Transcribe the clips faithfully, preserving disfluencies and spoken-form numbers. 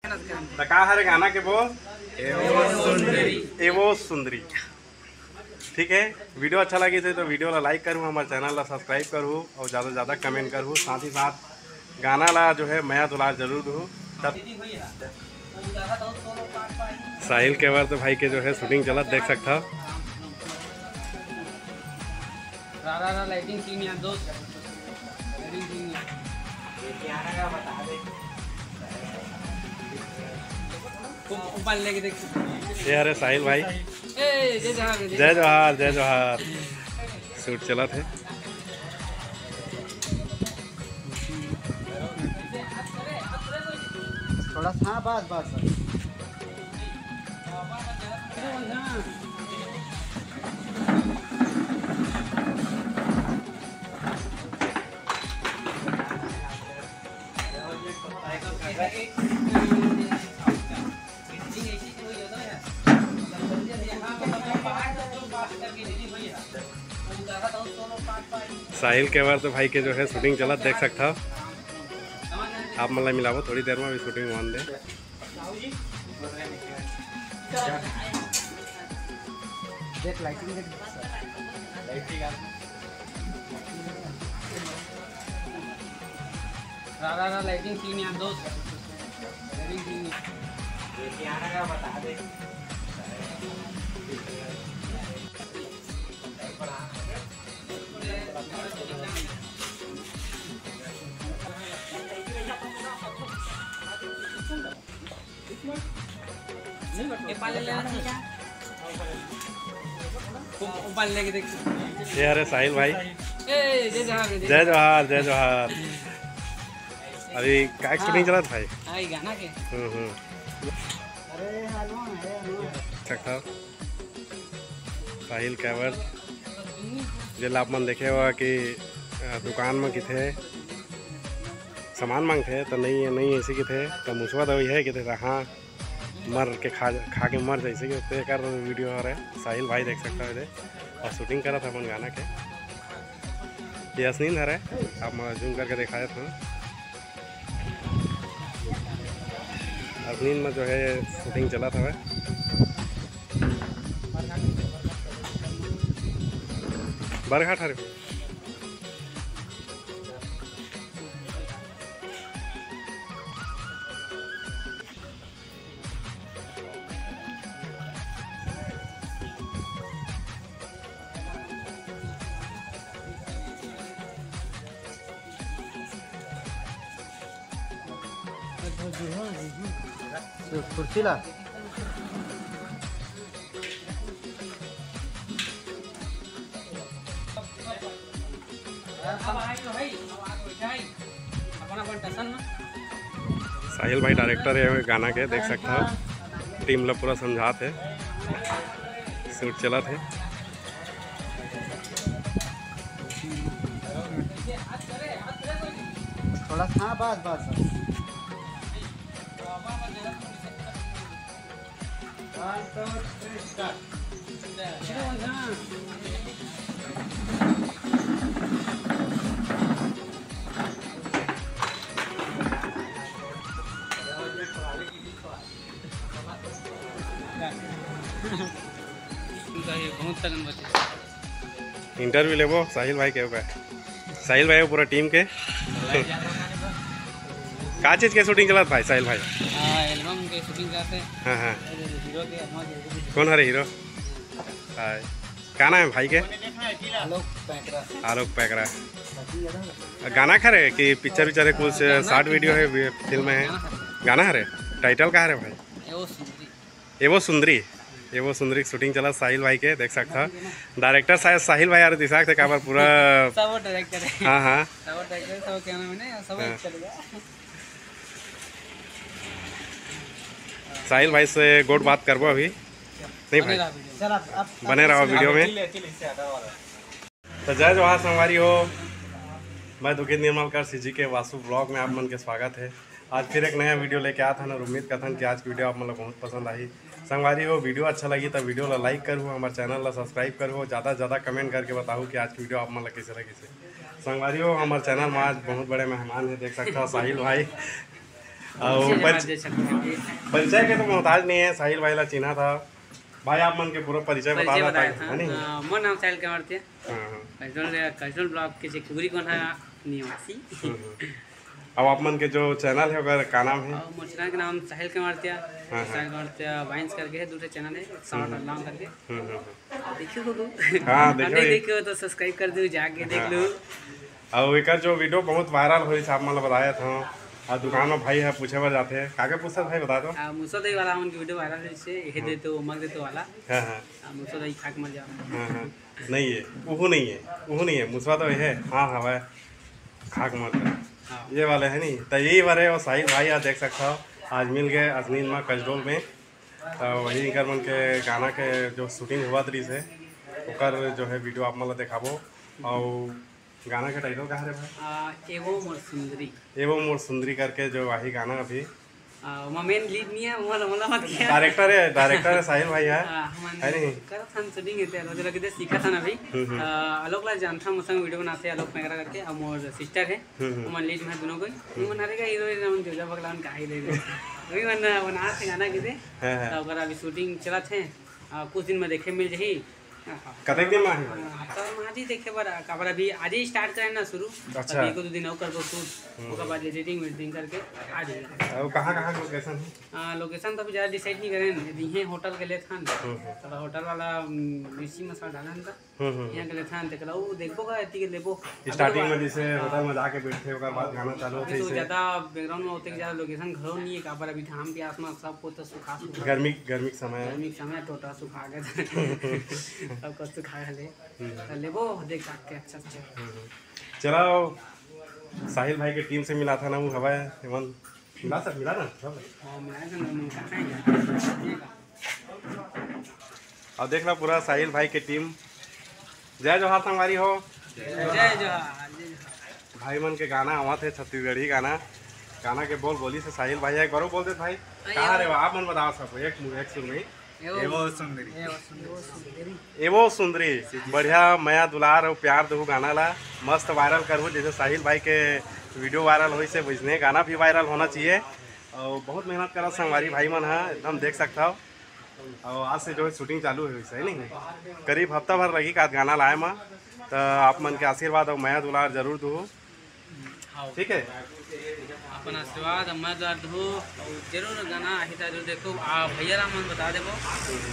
तो का हरे गाना के बोल? एवो सुंदरी। ठीक है, वीडियो अच्छा लगिस हे तो वीडियो ला लाइक करहू, हमारे चैनल ला सब्सक्राइब करहू और ज़्यादा से ज़्यादा कमेंट करहू। साथ ही साथ गाना ला जो है मया दुलार जरूर दू। तब साहिल केवल तो भाई के जो है शूटिंग चलत देख सकता। रा रा रा लाइटिंग सीन यार दोस्त, लाइटिंग सीन यार। ऊपर लेके देख। ये हरे साहिल भाई। ए, जय जवान, जय जय जोहार, जय जोहार। शूट चलत हे। थोड़ा सा, हाँ, बस बस। साहिल केवल तो भाई के जो है शूटिंग चलत देख सकता हो। आप मन ला मिलाबो थोड़ी देर में, अभी शूटिंग होन दे। देख लाइटिंग देख। रा रा रा लाइटिंग सीन यार दोस्त, लाइटिंग सीन। ऊपर लेके देख। ये हरे साहिल भाई। ए, जय जवान, जय जय जोहार, जय जोहार। अभी का शूटिंग चलत भाई? आई गाना के। हम्म हम्म। अरे हनुमान है, हनुमान। सकता साहिल केवल, जेला आप मन देखे हुआ कि अ, दुकान में किथे सामान मांगथे तो नहीं नहीं ऐसे किथे तो मुसवा दवाई है किथे तो हाँ मर के खा खा के मर जैसे कि तेकर वीडियो हरे। साहिल भाई देख सकता है और शूटिंग करत अपन गाना के। ये असनीन हरे, आप मैं जूम करके दिखाए था। असनीन में जो है शूटिंग चलत हवे। बरघाट हरे। कुर्सी ला। साहिल भाई डायरेक्टर है गाना के, देख सकता हो। टीम ला पूरा समझात है, शूट चलत है। थोड़ा सा, हाँ, बस बस। इंटरव्यू लेबो साहिल भाई के ऊपर। साहिल भाई पूरा टीम के। का चीज के शूटिंग चलत भाई साहिल भाई? हाँ, एल्बम के शूटिंग करते हैं। हाँ हाँ। हीरो के, हमारे हीरो के। कौन हरे हीरो? हाय। का नाम है भाई के? आलोक पैकरा। आलोक पैकरा। गाना का हरे कि पिक्चर विक्चर है, कुछ शॉर्ट वीडियो है, फिल्म है? गाना हरे। टाइटल का हरे भाई? ये वो सुंदरी। ये वो सुंदरी। ये वो सुंदरी की शूटिंग चला साहिल भाई के, देख सकता। डायरेक्टर शायद साहिल भाई यार दिखा सकते काबर पूरा। सब डायरेक्टर है। हाँ हाँ। सब डायरेक्टर, सब क्या नाम है ना, सब हाँ। चलेगा। साहिल भाई से गोट बात करबो अभी। नहीं भाई, बने रहा वीडियो। चल, अब, अब बने रहो वीडियो में। तो जय जोहार संगवारी हो, मैं दुखित निर्मलकर सीजी के वासु ब्लॉग में आप मन के स्वागत है। आज फिर एक नया वीडियो लेके आत हन और उम्मीद करथन कि आज की वीडियो आप मन ला बहुत पसंद आही। संगवारी हो, वीडियो अच्छा लगी तो वीडियो ला लाइक करू, हमारे चैनल ला सब्सक्राइब करू, ज़्यादा से ज़्यादा कमेंट करके बताओ कि आज की वीडियो आप मन ला कैसे लगी से। संगवारी हो, हमारे चैनल में आज बहुत बड़े मेहमान है, देख सकता हो साहिल भाई। अउ परिचय परिच-, जमा दे सकते हैं। परिचय के तो मोहताज नहीं है, साहिल भाई ला चिन्हा था। भाई, आप मन के पूरा परिचय बता परिचय देता बताया है, था। है नहीं? अ, मोर नाम साहिल कमरतिया। हाँ, हाँ। कजडोल, कजडोल ब्लॉक के जे कुगरी कोना निवासी। हम्म, हम्म। अब आप मन के जो चैनल है, ओकर का नाम है? अउ मोर चैनल के नाम साहिल कमरतिया। हाँ, हाँ। साहिल कमरतिया वाइन्स करके है, दूसरे चैनल है, शॉर्ट हम्म। और लॉन्ग करके। हम्म, हम्म, हम्म। देखियो। हाँ, देखियो अभी ये। देखियो तो सब्सक्राइब कर दो, जाके देख हाँ, लो। हाँ। अउ एकर जो वीडियो बहुत वायरल होइस, आप मन ल बताए था। अउ दुकान में भाई है, पूछे बर जाथे। काके पूछत भाई, बता दो। आ, मुसवा दही वाला हमन के वीडियो वायरल होइस हे, ये हाँ। दे तो, मग दे तो वाला। हाँ, हाँ। आ, मुसवा दही खा के मर जाओ। हाँ, हाँ। नहीं है, उहू नहीं है, उहू नहीं है, मुसवा तो ये है। हाँ, हाँ भाई, खा के मर जाओ। हाँ। ये वाले है नहीं, तो यही वाले वो साहिल भाई, आज देख सकता हो, आज मिल गए असनीन में, कजडोल में। तो वही इनकर मन के गाना के जो शूटिंग हुआ रहिस हे, ओकर जो है वीडियो आप मन ल देखाबो। अउ गाना के टाइटल का हरे भाई? आ, एवो मोर सुंदरी। एवो मोर सुंदरी करके जो आही गाना अभी। आ, ओमा मेन लीड नहीं है, मोला, मोला मत किया। डायरेक्टर है, डायरेक्टर है साहिल भाई है। आ, हमन है नहीं? करत हन शूटिंग हे, तेला, तेला किते सीखत हन अभी। हम्म, हम्म। आ, आलोक ला जानथन, मोर संग वीडियो बनाथे आलोक मेहरा करके, अउ मोर सिस्टर है। हम्म, हम्म। ओमन लीड में दोनों कोई। हम्म। ओमन हरे का हीरो हीरोइन, जोजा पगला मन का हीरो हीरोइन। वही मन बनाथे गाना किते। हाँ, हाँ। तो ओकर अभी शूटिंग चलत है। आ, कुछ दिन में देखे मिल जाही। कतेक दिन में आही? आ, हफ्ता में आज ही देखे बर, काबर अभी आज ही स्टार्ट करे ना शुरू। अच्छा। अभी एको दो दिन अउ करबो शूट, हम्म। ओकर बाद एडिटिंग वेडिटिंग करके आ जाही। अउ कहाँ, कहाँ के लोकेशन है? आ, लोकेशन तो अभी ज़्यादा डिसाइड नहीं करे हैं, इहे होटल के लेत हन। हम्म, हम्म। थोड़ा होटल वाला, उम, मिर्ची मसाला डालन का। हम्म, हम्म, यहाँ के लेत हन, तेकरा वो देखबो का, एती के लेबो। अभी स्टार्टिंग तो में जैसे हाँ। होटल में जाके बैठथे, ओकर बाद गाना चालू अभी होथे तो इसे। ज़्यादा बैकग्राउंड में होथे कि ज़्यादा लोकेशन घलो नहीं है, काबर अभी घाम के आसमान सब को तो सुखा, सुखा गर्मी, गर्मी के समय। गर्मी के समय टोटा सुखा गए थे। सब कुछ सुखा गए। हम्म। तो लेबो देख ताक के अच्छा, अच्छा। हम्म, हम्म। चलाओ, साहिल भाई के टीम से मिलाथन, वो हवा है, एमन मिला सक, मिला ना, सब। हाँ, मिला ना, मिला ना। अउ देख ला पूरा साहिल भाई के टीम। जय जोहार संगवारी हो। जय जोहार, जय जोहार। भाई मन के गाना आवत हे, छत्तीसगढ़ी गाना। गाना के बोल बोलिस हे साहिल भाई, एक बार बोल दे भाई। अरे कहाँ रे, आप मन बताओ सब, एक, एक सुर में। एवो एवो सुंदरी। एवो सुंदरी। एवो सुंदरी, बढ़िया मया दुलार अउ प्यार देहू गाना ला, मस्त वायरल करहू, जैसे साहिल भाई के वीडियो वायरल होइस हे, वैसने गाना भी वायरल होना चाहिए। अउ बहुत मेहनत करत संगवारी भाई मन ह, एकदम देख सकत हव। अउ आज से जो है शूटिंग चालू है, वैसे है नहीं, करीब हफ्ता भर लगी का गाना लाए मा, तो आप मन के आशीर्वाद अउ मया दुलार जरूर दू। हाँ। ठीक है। अपन आशीर्वाद, मया दुलार दू, जरूर गाना आही त जरूर देखो। आ, भैया राम मन बता देबो,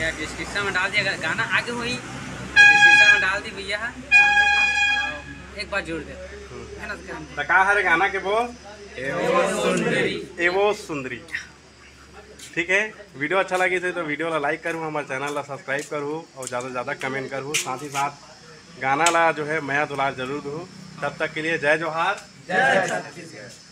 या डिस्क्रिप्शन में डाल दिया, गाना आगे होई, डिस्क्रिप्शन में डाल दी भैया, एक बार जोड़ दे, है ना? तो का हरे गाना के बोल? एवो सुंदरी। एवो सुंदरी। ठीक है, वीडियो अच्छा लगिस हे तो वीडियो ला लाइक करहू, हमारे चैनल ला सब्सक्राइब करहू अउ ज़्यादा से ज़्यादा कमेंट करहू, साथ ही साथ गाना ला जो है मया दुलार जरूर दू। तब तक के लिए जय जोहार, जय छत्तीसगढ़।